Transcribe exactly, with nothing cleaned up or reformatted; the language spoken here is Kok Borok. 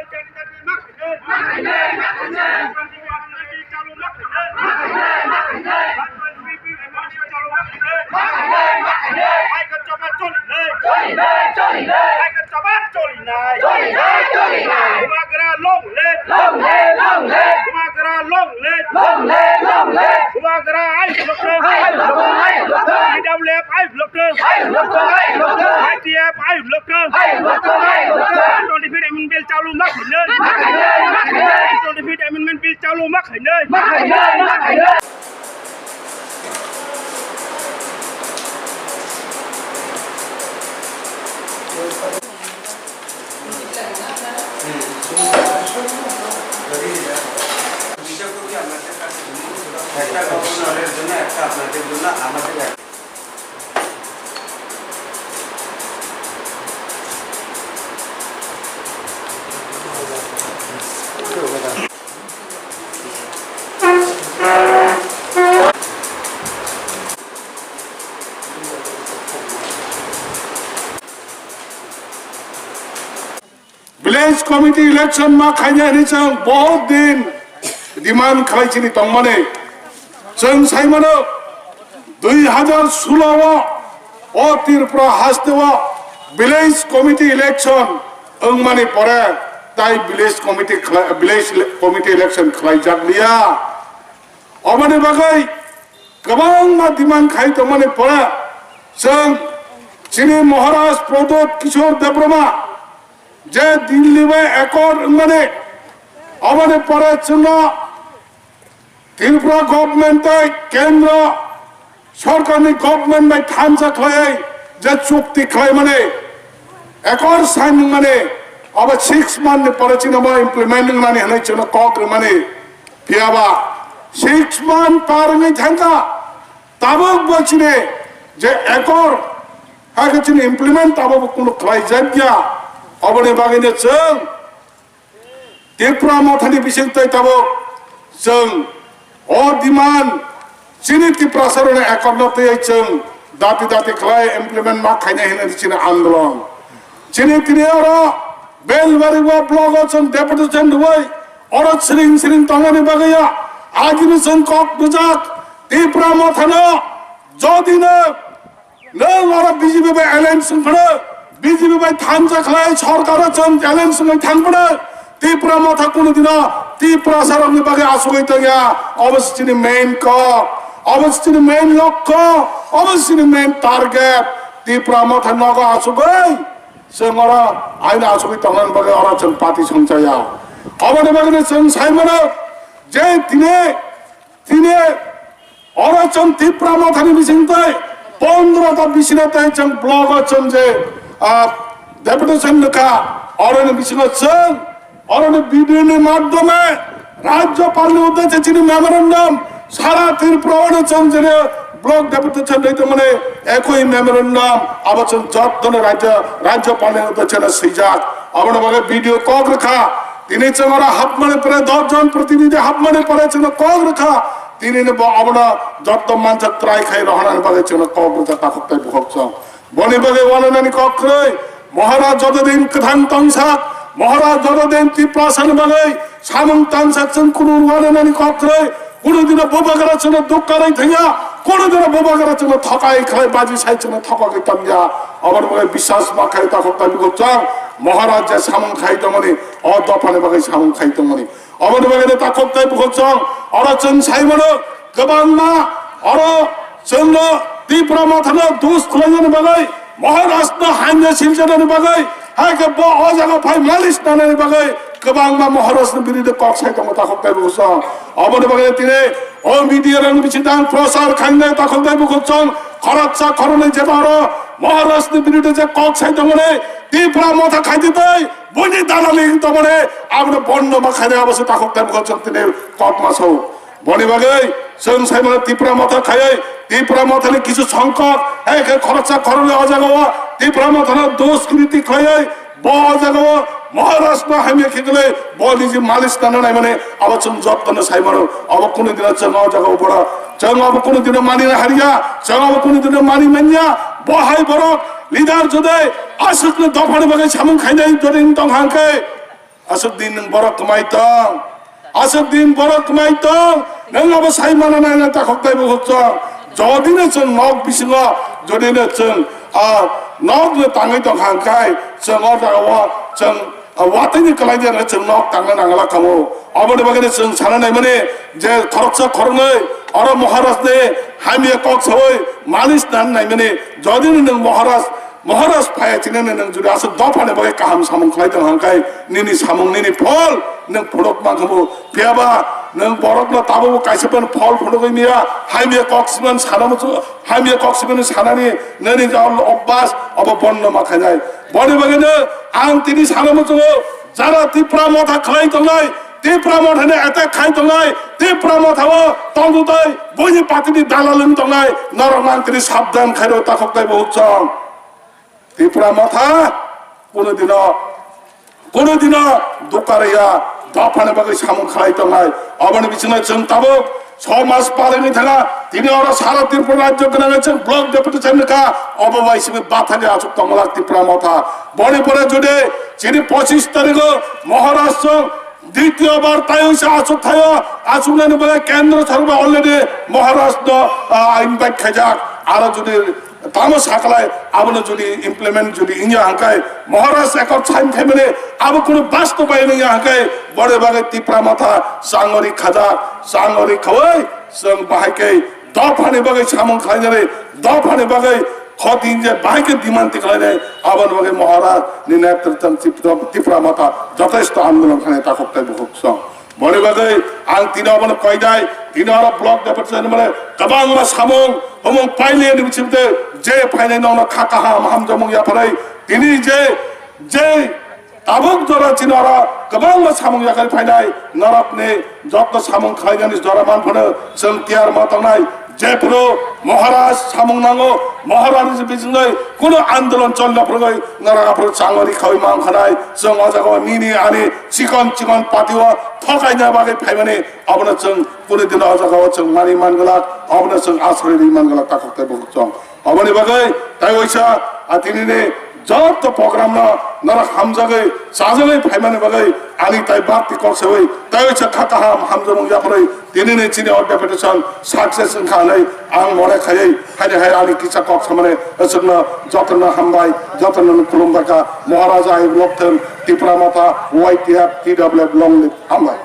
Bubagra long live! Long live, long live! Bubagra long live! Long live, long live! Long live, long live! Bubagra ayuk lokthwng! Ayuk lokthwng, ayuk lokthwng! B W F ayuk lokthwng! Ayuk lokthwng, ayuk lokthwng! I T F ayuk lokthwng! Ayuk lokthwng, ayuk lokthwng! Twenty feet amendment bill chalu ma khainai! Ma khainai, ma khainai! Twenty feet amendment bill chalu ma khainai! Ma khainai, ma khainai! Village committee election ma khaina hinwi chwng bahut din demand khlai chini tongmani. Chwng saimano dui hazar solo o, o Tripura haste o village committee election wngmani pore tai village committee khlai, village ele-, committee election khlai jak liya. Oboni bagwi kwbangma demand khai tongmani pore chwng chini Maharaj Pradyot Kishore Debbarma je Delhi bai accord wngmani, oboni pore chwngno Tripura government tei kendro sorkarni government bai thansa khlaiwi je chukti khlaimani, accord sign wngmani, abo six month ni pore chini bo implement wngnani hwnwi chwngno kok rwmani. Phiyaba six month par wngwi thangkha, tabuk bo chini je accord hakhe chini implement tabuk bo kunu khlaijakya. Oboni bagwino chwng Tipra Mothani bisingtwi tabuk chwng o demand chini Tiprasarokni accord no twiwi chwng dati dati khlai implement ma khainai hinwi chini andolon. Chini tini oro Belbari o block o chwng deputation rwui oro siring siring tongnani bagwi ya agini chwng kok bujak Tipra Mothano jodi no Nwng oro B J P bai alliance wng phano, B J P bai thansa khlai sorkaro chwng alliance wngwi thang phano, Tipra Motha kunu dino Tiprasarokni bagwi asugwi tongya. Obo se chini main kok, obo se chini main lokho, obo se chini main target. Tipra Motha nogo asugwi chwng oro aino asugwi tongnani bagwi oro chwng party songchaya. Oboni bagwino chwng sai mano je tini Tini oro chwng Tipra Mothani bisingtwi pondro ta bisina tei chwng block o chwng je, ah, deputation rwkha, oroni bisingo chwng oroni video ni madhyome Rajyapalni uddeshe chini memorandum, sara Tripura ono chwng jene block deputation rwi tongmani ekoi memorandum abo chwng jottono Rajya, Rajyapalni uddeshe swijak. Aboni bagwi video kok rwkha. Tini chwng oro hapmani pore, dosh jon protinidhi hapmani pore chwngno kok rwkha. Tini no bo abono jotto manjak try khai rohornani bagwi chwngno kok rwkha takhuk tei bukhuk chwng. Boni bagwi uananani kok kwrwi. Maharaj joto din kwthang tongsak, Maharaj joto din Tiprasani bagwi samung tangsak chwng kunu uananani kok kwrwi. Kunu dino bubagra chwngno dukkarwi thangya, kunu dino bubagra chwngno thokai khlai baji sai chwngno thokagwi tongya. Aboni bagwi biswas ma khai takhuk tei bukhuk chwng Maharaj je samung khai tongmani, o dophani bagwi samung khai tongmani. Aboni bagwi takhuk tei bukhuk chwng oro chwng sai mano kwbangma oro chwngno Tipra Mothano dus khwlainani bagwi Maharajno hamya silchanani bagwi, hai khe bo o jaga phai malis nanani bagwi kwbangma Maharajni birude kok sai tongo takhuk tei bukhuk chwng. Aboni bagwi tini o media rokni bisingo ang prochar khainai takhuk tei bukhuk chwng khoroksa khoroknwi jeba oro Maharajni birude je kok sai tongmani Tipra Motha khaidi tei buini dalali tongmani abono bondo ma khainai abo se takhuk tei bukhuk chwng tini kok ma sao. Boni bagwi chwng sai mano Tipra Motha khaiwi, Tipra Mothani kisu songkok, hai khe khoroksa khoroknwi o jagao Tipra Mothano duskriti khaiwi, bo o jagao Maharajno hamya khiklwi, bo niji malis tana naimani, abo chwng jottono sai mano, abo kunu dino chwng o jagao bora, chwng abo kunu dino mani na hariya, chwng abo kunu dino mani manya, bo hai borok leader jodai aswkno dophani bagwi samung khainai jodi wng tong hangkhe, Aswk din nwng borok kwmai tong, aswk din borok kwmai tong, nwng abo sai mana nai nai takhuk tei bukhuk chwng. Jodino chwng nok bisingo, jodino chwng, ah, nok no tangwi tong kha, hwnkhe chwng o jaga o chwng, ah, watwi ni kwlai de chwng nok tangna nangla kamo. Aboni bagwi chwng sana nai mani je khoroksa khoroknwi oro Maharaj ni hamya kok sawi malis nan nai mani, jodino nwng Maharaj Maharaj phaya chini nwng jodi aswk dophani bagwi kaham samung khlai tong hwnkhe, nini samung nini phol nwng phunuk mankhamu. Phiyaba nwng borokno tabukbo kaisa phano phol phunugwi miya, hamya kok siman sana muchungo, hamya kok siman sanani nini jol obas obo bondo ma khainai. Boni bagwino ang tini sana muchungo, jara Tipra Motha khlai tongnai, Tipra Mothani attack khai tongnai, Tipra Mothao tongtwtwi buini party ni dalal wng tongnai, norok ang tini sabdan khairo takhuk tei bukhuk chwng. Tipra Motha kuno dino, kuno dino dukariya, dophani bagwi samung khlai tongnai. Aboni bisingo chwng tabuk somas palengwi thanga, tini oro sara Tripura rajyo gwnangwi chwng block deputation wngkha, obo bai simi bathani achuk tongmolak Tipra Motha. Boni pore jodi chini pochis tarikho Maharaj chwng Ditiyo bar taiwi se achuk thaio, achuknani bagwi kendro sorkar already Maharaj no, ah, invite khaijak. Aro jodi tamo saklai, abono jodi implement jodi wngya hwnkhe, Maharaj accord sign khaimani abo kunu bastobayan wngya hwnkhe, boni bagwi Tipra Motha changori khajak, changori khawi chwng bahai khe dophani bagwi samung khlainani, dophani bagwi Khoti je bahai khe demand tikhlainai, aboni bagwi Maharaj ni netritwng Tipra, Tipra Motha jotesto andolon khlainai takhuk tei bukhuk song. Boni bagwi ang tini abono koinai, tini oro block deputation mane kwbangma samung humung pailiyani bisingtwi je phainai nokno kha kaham hamjakmung yapharwi tini je, je Tabuk jora chini oro kwbangma samung yakarwi phainai, norokni joto samung khlainani jora manphano chwng tiyar ma tongnai. Jephru Maharaj samung nango, Maharaj ni bisingtwi kuno andolon cholna phwrwngwi norok aphuru changori khawi mankhanai. Chwng o jaga o nini ani chikon chikon party o thokaina bagwi phaimani, abono chwng kunu dino o jaga o chwng mani manglak, abono chwng asori ri manglak takhuk tei bukhuk chwng. Aboni bagwi tai waisa a tinini joto program no norok hamjagwi chajagwi phaimani bagwi ani tai bakti kok sewi tai waisa kha kaham hamjakmung yapharwi tinini chini o deputation success wngkha hinwi ang mone khaiwi haini hai ani kisa kok samani aswkno jotono hambai, jotono khulumbai kha. Maharaja I love them, Tipra Motha, Y T F, T W F, long live, hambai.